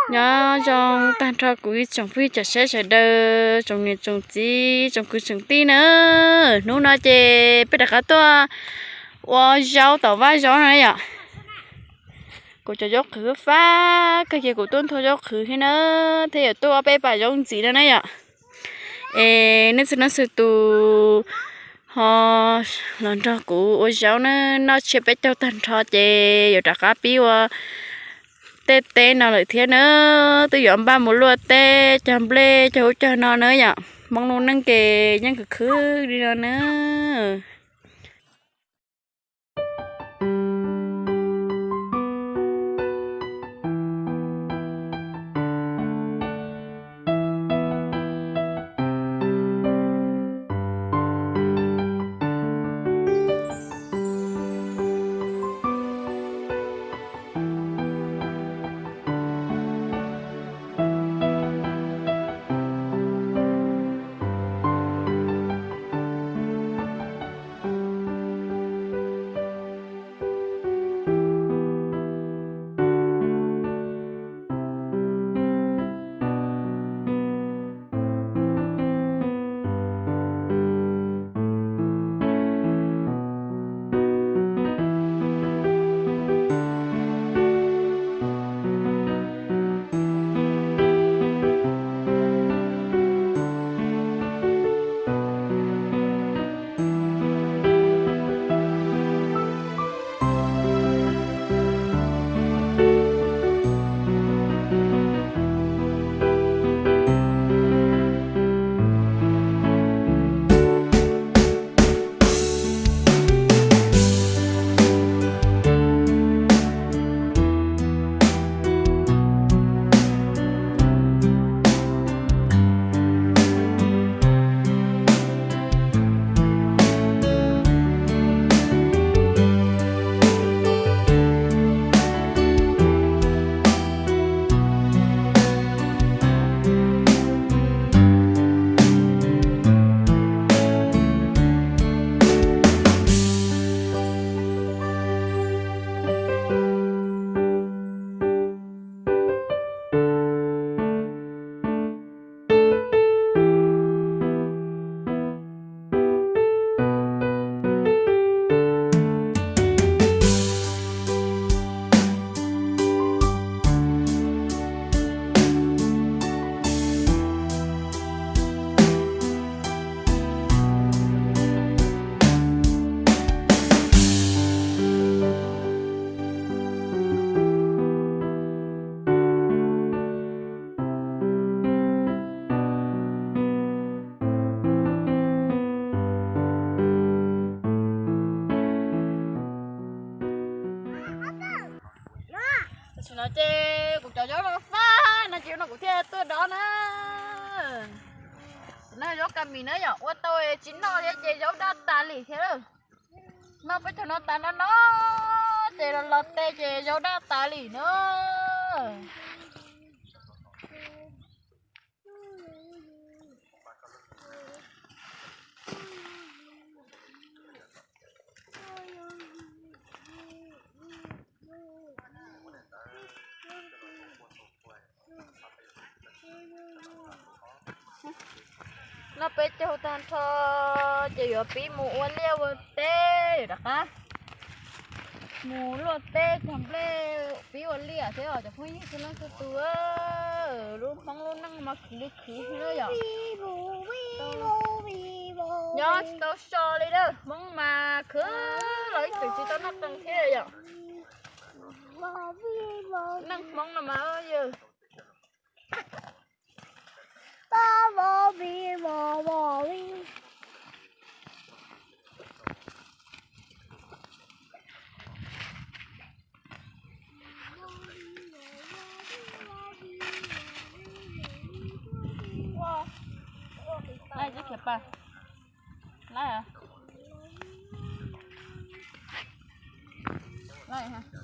Nyob zoo tag nrho kuv ib tsoom phooj ywg cov saib sawv daws, tsoom niam tsoom txiv, tsoom kwv tsoom tij na. Hnub no ces peb rov qab tuaj ua zaub tom vaj zaub no na yom. Kuv cov zaub qhwv fab kawg ces kuv tuaj nthua zaub qhwv thiab na, thiab yuav tuaj ua peb pas zaub ntxiv no na yom. Es nej txhua leej txhua tus ho los nrog kuv ua zaub na, noj tsiab peb caug tag nrho ces yuav rov qab pib ua tej teb no lawm thiab na. Twb yuav npaj mus luaj teb cog nplej cog ub cog no na yom. Hmoob lub neej ces yeej khwv khwv li no na. Tam sim no ces kuv cov zaub no fab no ces no kuv thiaj tuaj dob na. No zaub kab mis na yom, ua tau tsis noj thiab ces zaub daj tas li thiab. Noj peb caug no tas no no ces los los tej ces zaub daj tas li na. Noj peb caug tag nrho ces yuav pib mus ua liaj ua teb rov qab. Mus luaj teb cog nplej pib ua liaj thiab os cov phooj ywg txhua leej txhua tus. Lub Hmoob lub neej mas khwv li khwv xwb yom. Nyob tsis tau so li na, Hmoob mas khwv los ib txwm tsis tau noj qees thiab yom. Neej Hmoob no mas yog Laij tsis khiav pas. Laij. Laij.